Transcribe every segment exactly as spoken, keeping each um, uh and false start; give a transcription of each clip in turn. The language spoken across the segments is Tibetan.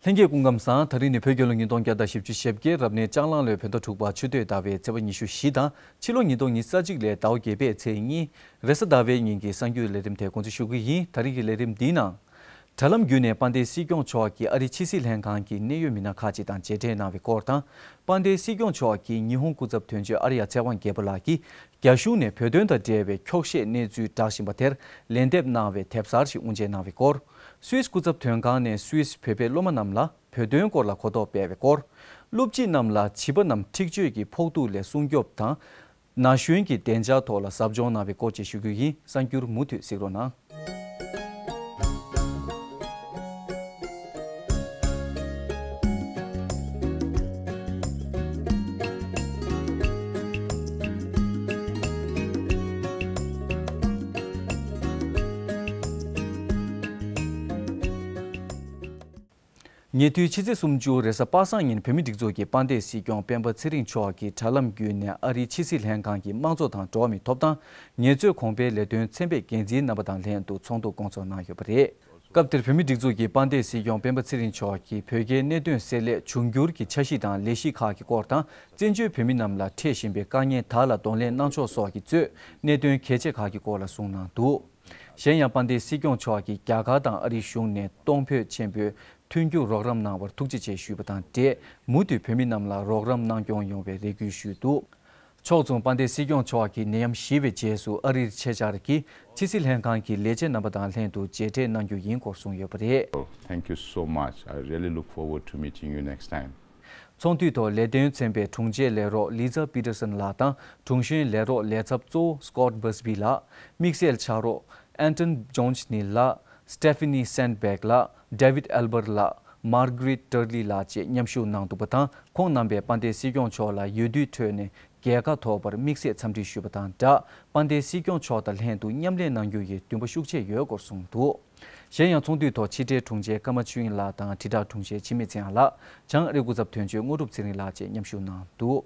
ལྷན་རྒྱས་སྐུ་ཁམས་བཟང་། ད་རིང་ནི་བོད་རྒྱལ་ལོ་ཉིས་སྟོང་བརྒྱ་དང་བཞི་བཅུ་ཞེ་བརྒྱད། རབ་གནས་ལྕགས་གླང་ལོའི་བོད་ཟླ་དྲུག་པ་ཆུ་སྟོད་ཟླ་བའི་ཚེས་པ་ཉི་ཤུ་བཞི་དང་། ཕྱི་ལོ་ཉིས་སྟོང་ཉི་ཤུ་རྩ་གཅིག་ལོའི་ཟླ་བ་བརྒྱད་པའི་ཚེས་གཉིས། རེས་གཟའ་ཟླ་བའི་ཉིན་གྱི་གསར་འགྱུར་ལས་རིམ་དེ་འགོ་འཛུགས་ཞུ་གི་ཡིན། ད་རིང་གི་ལས་རིམ་འདིའི་ནང་། དྲ་ལམ་བརྒྱུད་ནས་དཔལ་ལྡན་སྲིད་སྐྱོང་མཆོག་གིས་ཨ་རིའི་ཕྱི་སྲིད་ལྷན་ཁང་གི་གནད་ཡོད་མི་སྣ་ཁག་ཅིག་དང་མཇལ་འཕྲད་གནང་བའི་སྐོར་དང་། དཔལ་ལྡན་སྲིད་སྐྱོང་མཆོག་གིས་ཉི་ཧོང་སྐུ་ཚབ་དོན་གཅོད་ཨར་ཡ་ཚེ་དབང་རྒྱལ་པོ་ལགས་ཀྱིས་རྒྱ་གཞུང་ནས་བོད་དོན་དང་འབྲེལ་བའི་འཁྱོག་བཤད་གནས་ཚུལ་བསྒྲགས་བཞིན་པ་དེར་ལན་འདེབས་གནང་བའི་དེབ་གསར་ཞིག་དབུ་འབྱེད་གནང་བའི་སྐོར། སུད་སི་སྐུ་ཚབ་དོན་ཁང་ནས་སུད་སི་བོད་པའི་སློབ་མ་རྣམས་ལ་བོད་དོན་སྐོར་ལ་གོ་རྟོགས་སྤེལ་བའི་སྐོར། སློབ་སྤྱི་རྣམས་ལ་བྱིས་པ་རྣམས་འཁྲིག་སྤྱོད་ཀྱི་ཕོག་ཐུག་ལས་སྲུང་སྐྱོབ་དང་། ན་གཞོན་གྱི་བདེ་འཇགས་ཐོག་ལ་ཟབ་སྦྱོང་གནང་བའི་སྐོར་བཅས་ཞུ་རྒྱུ་ཡིན། གསར་འགྱུར་མུ་མཐུད་གཟིགས་རོགས་གནང་། ཉེ་དུས་ཕྱི་ཚེས་སུམ་ཅུ་རེས་གཟའ་པ་སངས་ཉིན་བོད་མིའི་སྒྲིག་འཛུགས་ཀྱི་དཔལ་ལྡན་སྲིད་སྐྱོང་སྤེན་པ་ཚེ་རིང་མཆོག་གིས་དྲ་ལམ་བརྒྱུད་ནས་ཨ་རིའི་ཕྱི་སྲིད་ལྷན་ཁང་གི་དམངས་གཙོ་དང་འགྲོ་བ་མིའི་ཐོབ་ཐང་། ངལ་རྩོལ་གོང་འཕེལ་ལས་དོན་ཚན་པའི་འགན་འཛིན་རྣམ་པ་དང་ལྷན་དུ་ཚོགས་འདུ་བསྐོང་ཚོགས་གནང་ཡོད་པ་རེད། སྐབས་དེར་བོད་མིའི་སྒྲིག་འཛུགས་ཀྱི་དཔལ་ལྡན་སྲིད་སྐྱོང་སྤེན་པ་ཚེ་རིང་མཆོག་གིས་བོད་རྒྱའི་གནད་དོན་སེལ་སླད་འབྱུང་འགྱུར་གྱི་འཆར་གཞི་དང་ལས་གཞི་ཁག་གི་སྐོར་དང་། བཙན་བྱོལ་བོད་མི་རྣམས་ལ་འཕྲད་བཞིན་པའི་དཀའ་ངལ་དག་ལ་གདོང་ལེན་གནང་ཕྱོགས་སོགས་ཀྱི་གཙོས་གནད་དོན་གལ་ཆེ་ཁག་གི་སྐོར་ལ་གསུངས་གནང་འདུག། གཞན་ཡང་། དཔལ་ལྡན་སྲིད་སྐྱོང་མཆོག་གིས་རྒྱ་གར་དང་ཨ་རིའི་གཞུང་ནས་གཏོང་ཕོད་ཆེན་པོས་མཐུན་འགྱུར་རོགས་རམ་གནང་བར་ཐུགས་རྗེ་ཆེ་ཞུས་པ་དང་འབྲེལ། མུ་མཐུད་བོད་མི་རྣམས་ལ་རོགས་རམ་གནང་སྐྱོང་ཡོང་བའི་རེ་སྐུལ་ཞུས་འདུག། ཕྱོགས་མཚུངས། དཔལ་ལྡན་སྲིད་སྐྱོང་མཆོག་གིས་ནད་ཡམས་ཞི་བའི་རྗེས་སུ་ཨ་རིར་ཆེད་བཅར་གྱིས། ཕྱི་སྲིད་ལྷན་ཁང་གི་ལས་བྱེད་རྣམ་པ་དང་ལྷན་དུ་མཇལ་འཕྲད་གནང་རྒྱུ་ཡིན་སྐོར་གསུངས་ཡོད་པ་རེད། Oh, thank you so much. I really look forward to meeting you next time. ཚོགས་འདུའི་ཐོག་ལས་དོན་ཚན་པའི་དྲུང་ཆེ་ལས་རོགས་Lisa Peterson ལགས་དང་། དྲུང་གཞོན་ལས་རོགས་ལས་ཚབ་གཙོ་བོ་Scott Busby ལགས། དམིགས་བསལ་ཕྱག་རོགས་Anton Jones ནི་ལགས། Stephanie Sandberg ལགས། David Albert ལགས། Margaret Turley ལགས་བཅས་མཉམ་ཞུགས་གནང་འདུག་པ་དང་། ཁོང་རྣམ་པས་དཔལ་ལྡན་སྲིད་སྐྱོང་མཆོག་ལ་འོས་བསྡུའི་ཁྲོད་ནས་རྒྱལ་ཁ་ཐོབ་པར་དམིགས་བསལ་འཚམས་འདྲི་ཞུས་པ་དང་སྦྲགས། དཔལ་ལྡན་སྲིད་སྐྱོང་མཆོག་དང་ལྷན་དུ་མཉམ་ལས་གནང་རྒྱུ་ཡི་འདུན་པ་ཤུགས་ཆེ་ཡོད་སྐོར་གསུངས་འདུག། གཞན་ཡང་། ཚོགས་འདུའི་ཐོག་ཕྱི་དྲིལ་དྲུང་ཆེ་ཀརྨ་ཆོས་དབྱིངས་ལགས་དང་། དྲིལ་བསྒྲགས་དྲུང་ཆེ་འཆི་མེད་ཚེ་དབང་ལགས། བྱང་ཨ་རིའི་སྐུ་ཚབ་དོན་གཅོད་དངོས་གྲུབ་ཚེ་རིང་ལགས་བཅས་མཉམ་ཞུགས་གནང་འདུག།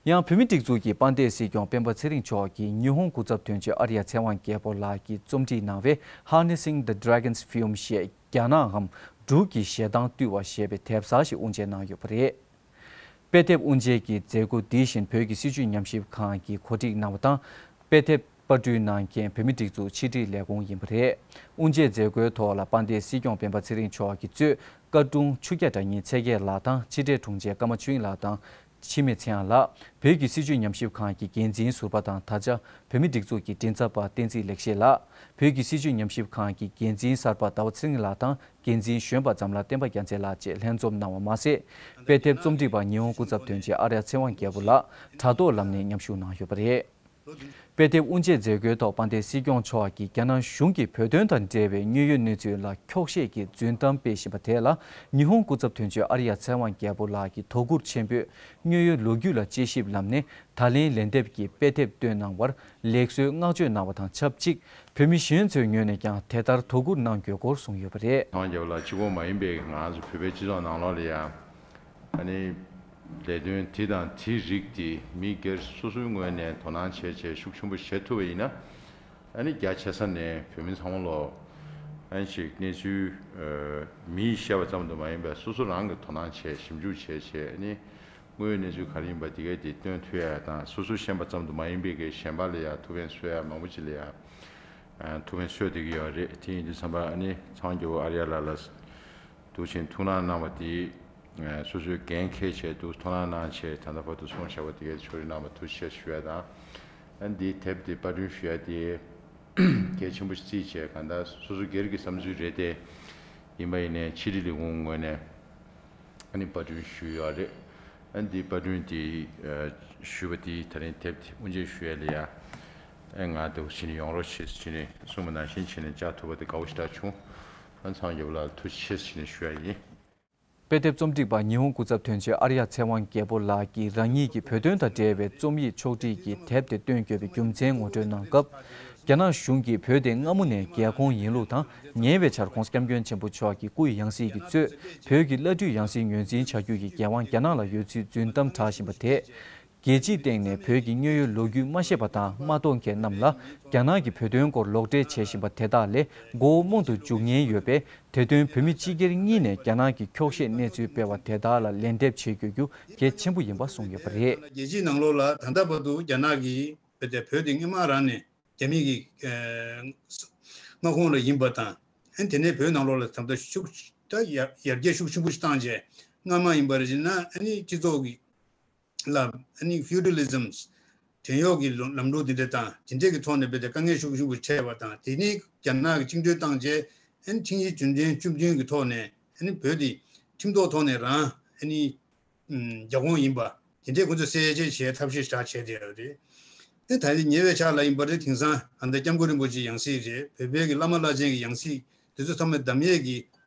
ཡང་། བོད་མིའི་སྒྲིག་འཛུགས་ཀྱི་དཔལ་ལྡན་སྲིད་སྐྱོང་སྤེན་པ་ཚེ་རིང་མཆོག་གིས་ཉི་ཧོང་སྐུ་ཚབ་དོན་གཅོད་ཨར་ཡ་ཚེ་དབང་རྒྱལ་པོ་ལགས་ཀྱིས་རྩོམ་སྒྲིག་གནང་བའི་Harnessing the Dragon's Fury ཞེས། རྒྱ་ནག་གམ་འབྲུག་གི་ཞེ་སྡང་བཏུལ་བ་ཞེས་པའི་དེབ་གསར་ཞིག་དབུ་འབྱེད་གནང་ཡོད་པ་རེད། དཔེ་དེབ་དབུ་འབྱེད་ཀྱི་མཛད་སྒོ་འདི་བཞིན་བོད་ཀྱི་སྲིད་བྱུས་ཉམས་ཞིབ་ཁང་གིས་གོ་སྒྲིག་གནང་བ་དང་། དཔེ་དེབ་པར་སྐྲུན་གནང་མཁན་བོད་མིའི་སྒྲིག་འཛུགས་ཕྱི་དྲིལ་ལས་ཁུངས་ཡིན་པ་རེད། དབུ་འབྱེད་མཛད་སྒོའི་ཐོག་ལ་དཔལ་ལྡན་སྲིད་སྐྱོང་སྤེན་པ་ཚེ་རིང་མཆོག་གིས་གཙོས་བཀའ་དྲུང་ཆོས་སྐྱབས་དྲ་ཉིལ་ཚེ་རྒྱལ་ལགས་དང་། ཕྱི་དྲིལ་དྲུང་ཆེ་ཀརྨ་ཆོས་དབྱིངས་ལགས་དང་། འཆི་མེད་ཚེ་དབང་ལགས། བོད་ཀྱི་སྲིད་བྱུས་ཉམས་ཞིབ་ཁང་གི་འགན་འཛིན་ཟུར་པ་དང་། ད་ཆ་བོད་མིའི་སྒྲིག་འཛུགས་ཀྱི་མགྲིན་ཚབ་པ་བསྟན་འཛིན་ལེགས་བཤད་ལགས། བོད་ཀྱི་སྲིད་བྱུས་ཉམས་ཞིབ་ཁང་གི་འགན་འཛིན་གསར་པ་ཟླ་བ་ཚེ་རིང་ལགས་དང་། འགན་འཛིན་གཞོན་པ་འཛམ་ལྷ་བསྟན་པ་རྒྱལ་མཚན་ལགས་བཅས་ལྷན་འཛོམས་གནང་བ་མ་ཟད། དཔེ་དེབ་རྩོམ་སྒྲིག་པ་ཉི་ཧོང་སྐུ་ཚབ་དོན་གཅོད་ཨར་ཡ་ཚེ་དབང་རྒྱལ་པོ་ལགས་དྲ་ཐོག་ལམ་ནས་མཉམ་ཞུགས་གནང་ཡོད་པ་རེད། དཔེ་དེབ་དབུ་འབྱེད་མཛད་སྒོའི་ཐོག་དཔལ་ལྡན་སྲིད་སྐྱོང་མཆོག་གིས་རྒྱ་ནག་གཞུང་གིས་བོད་དོན་དང་འབྲེལ་བའི་དངོས་ཡོད་གནས་ཚུལ་ལ་འཁྱོག་བཤད་ཀྱི་རྫུན་གཏམ་སྤེལ་བཞིན་པ་དེ་ལ། ཉི་ཧོང་སྐུ་ཚབ་དོན་གཅོད་ཨར་ཡ་ཚེ་དབང་རྒྱལ་པོ་ལགས་ཀྱིས་དོ་ཁུར་ཆེན་པོས་དངོས་ཡོད་ལོ་རྒྱུས་ལ་དཔྱད་ཞིབ་ལམ་ནས། ད་ལན་ལན་འདེབས་ཀྱི་དཔེ་དེབ་བཏོན་གནང་བར་ལེགས་གསོའི་བསྔགས་བརྗོད་གནང་བ་དང་ཆབས་ཅིག། བོད་མི་གཞོན་ཚོའི་ངོས་ནས་ཀྱང་དེ་ལྟར་དོ་ཁུར་གནང་དགོས་སྐོར་གསུངས་ཡོད་པ་རེད། ཚེ་དབང་རྒྱལ་པོ་ལགས་གཅིག་པོ་མ་ཡིན་པའི་ང་ཚོ་བོད་པའི་སྤྱི་ཚོགས་ནང་ལོགས་ལ་ཡང་། ཨ་ནི་ལས་དོན་དེ་དང་དེའི་རིགས་དེ་མི་སྒེར་སོ་སོའི་ངོས་ནས་དོ་སྣང་བྱས་བྱས་ཤུགས་ཆེན་པོ་བྱེད་ཐུབ་པ་ཡིན་ན། ཨ་ནི་རྒྱ་ཆེ་ས་ནས་བོད་མི་ཚང་མ་ལོ། ཨ་ནི་ཅིག་གནས་ཚུལ་ཨ་མིས་བཤད་པ་ཙམ་དུ་མ་ཡིན་པར་སོ་སོ་རང་གིས་དོ་སྣང་བྱས་ཞིབ་འཇུག་བྱས་བྱས། ཨ་ནི་དངོས་ཡོད་གནས་ཚུལ་ག་རེ་ཡིན་པ་དེ་གས་དེ་སྟོན་ཐུབ་ཡ་དང་། སོ་སོ་ཤེས་པ་ཙམ་དུ་མ་ཡིན་པའི་གི་གཞན་པ་ལ་ཡ་ཐུགས་ཕན་གསོས་ཡ་མང་པོ་ཅིག་ལ་ཡ་ཨ་ཐུགས་ཕན་གསོས་བསྡད་ཀྱི་ཡོད་རེད། དེ་ཡིན་དུས་ཙམ་པ་ཨ་ནི་ཚེ་དབང་རྒྱལ་པོ་ཨར་ཡ་ལགས་ལ་འདུག་ཕྱིན་ཐུགས་སྣང་གནང་བ་དེ། ཨ་སོ་སོའི་འགན་འཁྱེར་བྱས་འདུག་ཐུགས་སྣང་གནང་བྱས་ད་ལྟ་བར་དུ་སོང་བཞག་པ་དེ་གས་ཕྱོགས་རིས་གནང་བ་ཐུགས་རྗེ་ཆེ་ཞུ་ཡ་དང་། ཨ་ནི་འདིའི་དེབ་དེ་པར་སྐྲུན་ཞུ་ཡ་དེ་གལ་ཆེན་པོ་ཞིག་བརྩིས་བྱས། གང་ལྟར་སོ་སོ་སྒེར་གྱི་བསམ་ཚུལ་རེད་དེ། ཡིན་པ་ཡིན་ནའི་ཕྱི་དྲིལ་ལས་ཁུངས་ངོས་ནས་ཨ་ནི་པར་སྐྲུན་ཞུས་ཡོད་རེད། ཨ་ནི་འདིའི་པར་སྐྲུན་དེ་ཨ་ཞུས་པ་དེ་ད་རིང་དེབ་དེ་དབུ་འབྱེད་ཞུ་ཡ་ལ་ཡ། ཨ་ང་འདུག་ཕྱིན་ཡོང་རོགས་བྱེད་ཟེར་ནས་གསུངས་པ་ནང་བཞིན་བྱས་ནས་བཅར་ཐུབ་པ་དེ་དགའ་བོ་ཞེ་དྲག་བྱུང་། ཨ་ཚེ་དབང་རྒྱལ་པོ་ལགས་ལ་ཐུགས་རྗེ་ཆེ་ཟེར་ནས་ཞུ་ཡ་ཡིན། དཔེ་དེབ་རྩོམ་སྒྲིག་པ་ཉི་ཧོང་སྐུ་ཚབ་དོན་གཅོད་ཨར་ཡ་ཚེ་དབང་རྒྱལ་པོ་ལགས་ཀྱིས་རང་ཉིད་ཀྱི་བོད་དོན་དང་འབྲེལ་བའི་རྩོམ་ཡིག་ཕྱོགས་སྒྲིག་གི་དེབ་དེ་བཏོན་དགོས་པའི་རྒྱུ་མཚན་ངོ་སྤྲོད་གནང་སྐབས། རྒྱ་ནག་གཞུང་གིས་བོད་དེ་སྔ་མོ་ནས་རྒྱལ་ཁོངས་ཡིན་ལུགས་དང་། ཉེ་བའི་ཆར་༧གོང་ས་༧སྐྱབས་མགོན་ཆེན་པོ་མཆོག་གི་སྐུ་ཡི་ཡང་སྲིད་ཀྱིས་གཙོས་བོད་ཀྱི་བླ་སྤྲུལ་ཡང་སྲིད་ངོས་འཛིན་བྱ་རྒྱུ་ཡི་འགན་དབང་རྒྱ་ནག་ལ་ཡོད་ཚུལ་རྫུན་གཏམ་བསྒྲགས་བཞིན་པ་དེས། རྒྱལ་སྤྱིའི་སྟེང་ནས་བོད་ཀྱི་དངོས་ཡོད་ལོ་རྒྱུས་མ་ཤེས་པ་དང་མ་རྟོགས་མཁན་རྣམས་ལ་རྒྱ་ནག་གི་བོད་དོན་སྐོར་ལོག་འགྲེལ་བྱེད་བཞིན་པ་དེ་དག་ལས་མགོ་བོ་རྨོངས་དུ་འཇུག་ཉེན་ཡོད་པས། དེ་དོན་བོད་མི་སྤྱི་སྒེར་གཉིས་ནས་རྒྱ་ནག་གི་འཁྱོག་བཤད་གནས་ཚུལ་སྤེལ་བ་དེ་དག་ལ་ལན་འདེབས་བྱེད་དགོས་རྒྱུ་གལ་ཆེན་པོ་ཡིན་པ་གསུངས་ཡོད་པ་རེད། རྒྱལ་སྤྱིའི་ནང་ལོགས་ལ་ད་ལྟ་བར་དུ་རྒྱ་ནག་གིས་བོད་དེ་བོད་དེ་སྔོན་མ་རང་ནས་རྒྱ་མི་གི་ཨ་མངའ་ཁོངས་ལ་ཡིན་པ་དང་། ཨ་ནི་དེ་ནས་བོད་ནང་ལོགས་ལ་ད་ལྟ་ཤུགས་ད་ཡར་ཡར་རྒྱས་ཤུགས་ཆེན་པོ་ཞིག་བཏང་རྗེས་སྔ་མ་ཡིན་པ་རེད་ཅེ་ན། ཨ་ནི་སྤྱི་ཚོགས་ཀྱི་ལ་ཨ་ནི་ཕིའུ་ཌལ་ལི་ཛམ་བྲན་གཡོག་གི་ལམ་ལུགས་འདི་འདྲ་དང་དེ་འདྲས་ཀྱི་ཐོག་ནས་བོད་དེ་དཀའ་ངལ་ཤུགས་ཆེན་པོ་འཕྲད་པ་དང་། དེ་ནས་རྒྱ་ནག་གིས་བཅིངས་འགྲོལ་བཏང་རྗེས་ཨ་ནི་ཆིངས་ཡིག་བཅུ་བདུན་བཅུ་བདུན་གྱི་ཐོག་ནས་ཨ་ནི་བོད་དེ་ཁྲིམས་ཐོག་ཐོག་ནས་རང་ཨ་ནི་ཨམ་རྒྱ་ཁོངས་ཡིན་པ་དེ་འདྲས་ཁོ་ཚོས་གསལ་བཤད་བྱེད་ཐབས་ཤེས་ཞིག་བྱས་བསྡད་ཡོད་རེད། ཨ་ནི་ད་རེས་ཉེ་བའི་ཆར་ལ་ཡིན་པ་རེད། དེང་སང་ཨ་མདའ་སྐྱབས་མགོན་རིན་པོ་ཆེའི་ཡང་སྲིད་རེད། བོད་པའི་གི་བླ་མ་བླ་ཆེན་གྱི་ཡང་སྲིད་དེ་ཚོ་ཚང་མ་བདམས་ཡས་ཀྱི་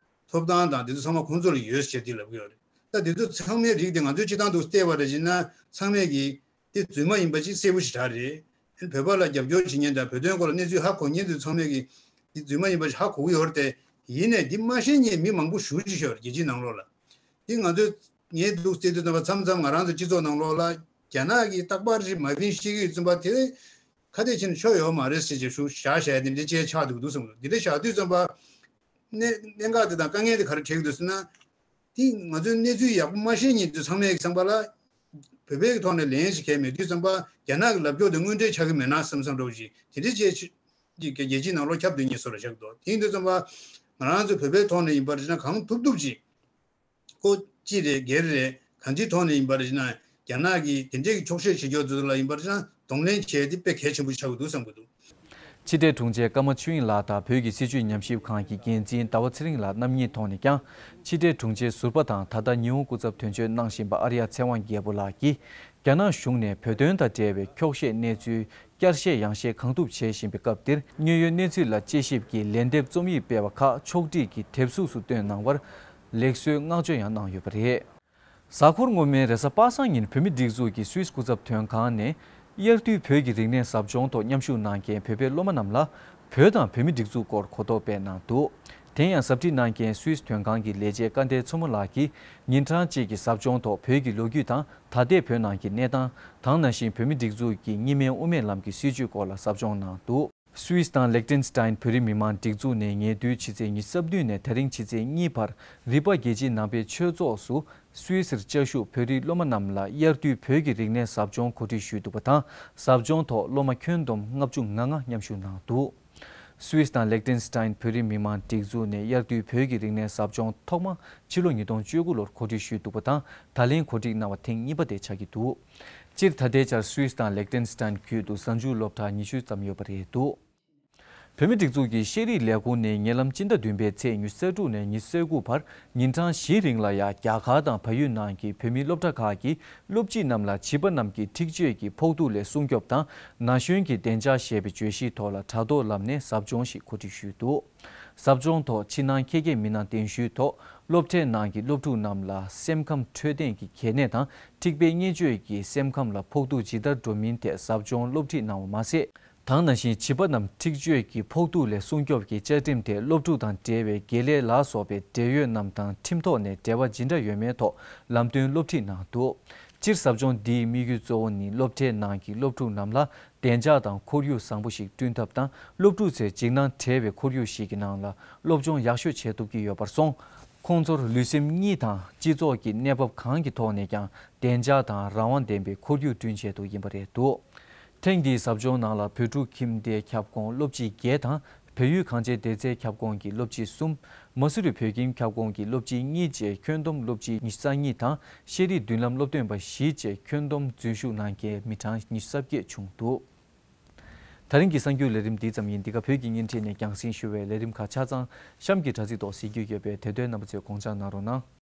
ཐོབ་ཐང་དང་དེ་ཚོ་ཚང་མ་ཁོང་ཚོ་ལ་ཡོད་ཟེར་དེ་ལབ་ཀྱི་ཡོད་རེད། ད་དེ་ཚོ་ཚང་མའི་རིགས་དེ་ང་ཚོས་སྤྱི་བཏང་དུ་བལྟས་པ་རེད་ཅེ་ན། ཚང་མས་ཀྱི་དེ་རྫུན་མ་ཡིན་པ་ཅིག་གསལ་པོ་ཞིག་རག་རེད། བོད་པ་ལ་རྒྱབ་སྐྱོར་བྱེད་མཁན་དང་བོད་དོན་སྐོར་ལ་གནས་ཚུལ་ཧ་གོ་མཁན་དེ་ཚང་མས་ཀྱི་དེ་རྫུན་མ་ཡིན་པ་ཞིག་ཧ་གོ་གི་ཡོད་རེད་དེ། ཡིན་ནའི་དེ་མ་ཤེས་མཁན་མི་མང་པོ་ཞེ་པོ་ཅིག་ཡོད་རེད། རྒྱལ་སྤྱིའི་ནང་ལོགས་ལ། དེ་ང་ཚོས་ངས་འདུག་བལྟས་དུས་ཙམ་པ་མཚམས་མཚམས་ང་རང་ཚོ་སྤྱི་ཚོགས་ནང་ལོགས་ལ་རྒྱ་ནག་གིས་རྟག་པར་ཅིག་མ་ཕན་བཤད་ཀྱི་ཡོད་ཙམ་པ་དེ་ཁ་གཏད་ཕྱིན་ཆོག་ཡོད་མ་རེད་ཟེར་ཅིག་ཞུ་བཞག་བཞག་དེ་འདྲ་ཅིག་ཆགས་འདུག་འདུག་བསམ་གི་འདུག་དེ་འདྲ་བཞག་དུས་ཙམ་པ། གནད་གནད་འགག་དེ་དང་དཀའ་ངལ་དེ་ག་རེ་འཕྲད་ཀྱི་འདུག་ཟེར་ན། དེ་ང་ཚོའི་གནས་ཚུལ་ཡག་པོ་མ་ཤེས་མཁན་ཚོ་ཚང་མས་བསམ་པ་ལ། བོད་པའི་ཐོག་ནས་ལན་ཞིག་གང་ཡང་མེད་དུས་ཙམ་པ་རྒྱ་ནག་གི་ལབ་སྐྱོར་དེ་དངོས་འབྲེལ་ཆགས་ཀྱི་མེད་ན་བསམ་བསམ་འདྲ་བོ་ཞིག་དེ་འདྲའི་ཅིག་ཅིག་རྒྱལ་སྤྱིའི་ནང་ལོགས་ཁྱབ་སྡོད་མཁན་བཟོ་འདྲ་ཆགས་ཀྱི་འདུག་དེ་ཡིན་དུས་ཙམ་པ་ང་རང་ཚོ་བོད་པའི་ཐོག་ནས་ཡིན་པར་བྱས་ན་གང་ཐུབ་ཐུབ་ཅིག་ཀོ་ཅི་རེད་སྒེར་རེད་གང་ཅིའི་ཐོག་ནས་ཡིན་པར་བྱས་ན་རྒྱ་ནག་གིས་དེ་འདྲའི་གི་འཁྱོག་བཤད་བྱེད་རྒྱུ་དེ་ཚོ་ལ་ཡིན་པར་བྱས་ན་གདོང་ལེན་བྱས་ཏེ་དཔེ་གལ་ཆེན་པོ་ཆགས་ཀྱི་འདུག་བསམ་གྱི་འདུག་ཕྱི་དྲིལ་དྲུང་ཆེ་ཀརྨ་ཆོས་དབྱིངས་ལགས་དང་བོད་ཀྱི་སྲིད་བྱུས་ཉམས་ཞིབ་ཁང་གི་འགན་འཛིན་ཟླ་བ་ཚེ་རིང་ལགས་རྣམ་གཉིས་ཐོག་ནས་ཀྱང་ཕྱི་དྲིལ་དྲུང་ཆེ་ཟུར་པ་དང་ད་ལྟ་ཉི་ཧོང་སྐུ་ཚབ་དོན་གཅོད་གནང་བཞིན་པ་ཨར་ཡ་ཚེ་དབང་རྒྱལ་པོ་ལགས་ཀྱིས་རྒྱ་ནག་གཞུང་ནས་བོད་དོན་དང་འབྲེལ་བའི་འཁྱོག་བཤད་གནས་ཚུལ་བསྐྱར་བཤད་ཡང་བཤད་གང་ཐུབ་བྱེད་བཞིན་པའི་སྐབས་འདིར་དངོས་ཡོད་གནས་ཚུལ་ལ་དཔྱད་ཞིབ་ཀྱིས་ལན་འདེབས་རྩོམ་ཡིག་སྤེལ་བ་ཁག་ཕྱོགས་སྒྲིག་གིས་དེབ་གཟུགས་སུ་བཏོན་གནང་བར་ལེགས་གསོའི་བསྔགས་བརྗོད་ཡང་གནང་ཡོད་པ་རེད། གཟའ་འཁོར་སྔོན་མའི་རེས་གཟའ་པ་སངས་ཉིན་བོད་མིའི་སྒྲིག་འཛུགས་ཀྱི་སུད་སི་སྐུ་ཚབ་དོན་ཁང་ནས་དབྱར་དུས་བོད་ཀྱི་རིག་གནས་ཟབ་སྦྱོང་ཐོག་མཉམ་ཞུགས་གནང་མཁན་བོད་པའི་སློབ་མ་རྣམས་ལ་བོད་དང་བོད་མིའི་སྒྲིག་འཛུགས་སྐོར་གོ་རྟོགས་སྤེལ་གནང་འདུག་དེ་ཡང་ཟབ་ཁྲིད་གནང་མཁན་སུད་སི་དོན་ཁང་གི་ལས་བྱེད་སྐལ་ལྡན་མཚོ་མོ་ལགས་ཀྱིས་ཉིན་གྲངས་གཅིག་གི་ཟབ་སྦྱོང་ཐོག་བོད་ཀྱི་ལོ་རྒྱུས་དང་ད་ལྟའི་བོད་ནང་གི་གནས་སྟངས་དང་ནང་བཞིན་བོད་མིའི་སྒྲིག་འཛུགས་ཀྱི་གཉིས་སྨན་དབུ་མའི་ལམ་གྱི་སྲིད་བྱུས་སྐོར་ལ་ཟབ་སྦྱོང་གནང་འདུག་སུད་སི་དང་ལེག་ཏེན་སི་ཏཱན་བོད་རིགས་མི་མང་སྒྲིག་འཛུགས་ནས་ཉེ་དུས་ཕྱི་ཚེས་ཉི་ཤུ་རྩ་བདུན་ནས་དེ་རིང་ཕྱི་ཚེས་གཉིས་བར་རི་པ་རྒྱལ་སྤྱིའི་ནང་པའི་ཆོས་ཚོགས་སུ་སུད་སིར་བཅའ་བཞུགས་བོད་རིགས་སློབ་མ་རྣམས་ལ་དབྱར་དུས་བོད་ཀྱི་རིག་གནས་ཟབ་སྦྱོང་གོ་སྒྲིག་ཞུས་འདུག་པ་དང་། ཟབ་སྦྱོང་ཐོག་སློབ་མ་ཁྱོན་བསྡོམས་ལྔ་བཅུ་ང་ལྔ་མཉམ་ཞུགས་གནང་འདུག་སུད་སི་དང་ལེག་ཏེན་སི་ཏཱན་བོད་རིགས་མི་མང་སྒྲིག་འཛུགས་ནས་དབྱར་དུས་བོད་ཀྱི་རིག་གནས་ཟབ་སྦྱོང་ཐོག་མ་ཕྱི་ལོ་ཉིས་སྟོང་བཅུ་དགུ་ལོར་གོ་སྒྲིག་ཞུས་འདུག་པ་དང་། ད་ལན་གོ་སྒྲིག་གནང་བ་ཐེངས་གཉིས་པ་དེ་ཆགས་ཀྱི་འདུག་སྤྱིར་ད་ལྟའི་ཆར་སུད་སི་དང་ལེག་ཏེན་སི་ཏཱན་བརྒྱུད་དུ་གཟའ་མཇུག་སློབ་གྲྭ་ཉི་ཤུ་ཙམ་ཡོད་པ་རེད་འདུག་བོད་མིའི་སྒྲིག་འཛུགས་ཀྱི་ཤེས་རིག་ལས་ཁུངས་ནས་ཉེ་ལམ་སྤྱི་ཟླ་བདུན་པའི་ཚེས་ཉི་ཤུ་རྩ་དྲུག་ནས་ཉི་ཤུ་རྩ་དགུ་བར་ཉིན་གྲངས་བཞིའི་རིང་ལ་ཡང་རྒྱ་གར་དང་བལ་ཡུལ་ནང་གི་བོད་མིའི་སློབ་གྲྭ་ཁག་གི་སློབ་སྤྱི་རྣམས་ལ་བྱིས་པ་རྣམས་ཀྱི་འཁྲིག་སྤྱོད་ཀྱི་ཕོག་ཐུག་ལས་སྲུང་སྐྱོབ་དང་ན་གཞོན་གྱི་བདེ་འཇགས་ཞེས་པའི་བརྗོད་གཞིའི་ཐོག་ལ་དྲ་ཐོག་ལམ་ནས་ཟབ་སྦྱོང་ཞིག་གོ་སྒྲིག་ཞུས་འདུག་ཟབ་སྦྱོང་ཐོག་ཕྱི་ནང་ཁྱད་མཁས་མི་སྣ་གདན་ཞུའི་ཐོག་སློབ་གྲྭའི་ནང་གི་སློབ་ཕྲུག་རྣམས་ལ་སེམས་ཁམས་འཕྲོད་བསྟེན་གྱི་གལ་གནད་དང་འཁྲིག་པའི་བརྙས་བཅོས་ཀྱིས་སེམས་ཁམས་ལ་ཕོག་ཐུག་ཇི་ལྟར་འགྲོ་མིན་ཐད་ཟབ་སྦྱོང་སློབ་ཁྲིད་གནང་བ་མ་ཟད། དང་ནང་བཞིན་བྱིས་པ་རྣམས་འཁྲིག་སྤྱོད་ཀྱི་ཕོག་ཐུག་ལས་སྲུང་སྐྱོབ་ཀྱི་བཅའ་ཁྲིམས་དེ་སློབ་ཕྲུག་དང་འབྲེལ་བའི་དགེ་ལས་ལ་སོགས་པའི་འབྲེལ་ཡོད་རྣམས་དང་ཁྲིམས་ཐོག་ནས་འབྲེལ་བ་ཇི་འདྲ་ཡོད་མེད་ཐོག་ལམ་སྟོན་སློབ་ཁྲིད་གནང་འདུག་སྤྱིར་ཟབ་སྦྱོང་འདིའི་དམིགས་ཡུལ་གཙོ་བོ་ནི་སློབ་གྲྭའི་ནང་གི་སློབ་ཕྲུག་རྣམས་ལ་བདེ་འཇགས་དང་ཁོར་ཡུག་བཟང་པོ་ཞིག་བསྐྲུན་ཐབས་དང་། སློབ་ཕྲུག་ཚོས་འཇིགས་སྣང་བྲལ་བའི་ཁོར་ཡུག་ཞིག་གི་ནང་ལ་སློབ་སྦྱོང་ཡག་ཤོས་བྱེད་ཐུབ་ཀྱི་ཡོད་པར་སོང་། ཁོང་ཚོར་ལུས་སེམས་གཉིས་དང་སྤྱི་ཚོགས་ཀྱི་གནས་བབ་གང་གི་ཐོག་ནས་ཀྱང་བདེ་འཇགས་དང་རང་དབང་ལྡན་པའི་ཁོར་ཡུག་བསྐྲུན་ཆེད་དུ་ཡིན་པ་རེད་འདུག་ཐེངས་འདིའི་ཟབ་སྦྱོང་ནང་ལ་བོད་ཕྲུག་ཁྱིམ་སྡེའི་ཁྱབ་ཁོངས་སློབ་སྤྱི་བརྒྱད་དང་། བལ་ཡུལ་གངས་ཅན་བདེ་རྩའི་ཁྱབ་ཁོངས་ཀྱི་སློབ་སྤྱི་གསུམ། མ་སུ་རི་བོད་ཁྱིམ་ཁྱབ་ཁོངས་ཀྱི་སློབ་སྤྱི་གཉིས་བཅས་ཁྱོན་བསྡོམས་སློབ་སྤྱི་ཉི་ཤུ་རྩ་གཉིས་དང་། ཤེས་རིག་མདུན་ལམ་སློབ་སྟོན་པ་བཞི་བཅས་ཁྱོན་བསྡོམས་འཛུལ་ཞུགས་གནང་མཁན་མི་གྲངས་ཉི་ཤུ་རྩ་བརྒྱད་བྱུང་འདུག་ད་རིང་གི་གསར་འགྱུར་ལས་རིམ་འདི་ཙམ་ཡིན། འདི་ག་བོད་ཀྱི་བརྙན་འཕྲིན་ནས་རྒྱང་སྲིང་ཞུ་བའི་ལས་རིམ་ཁག་ཆ་ཚང་གཤམ་གྱི་དྲ་ཚིགས་ཐོག་གཟིགས་རྒྱུ་ཡོད་པས་དེ་དོན་རྣམ་པ་ཚོས་དགོངས་འཇགས་གནང་རོགས་གནང་།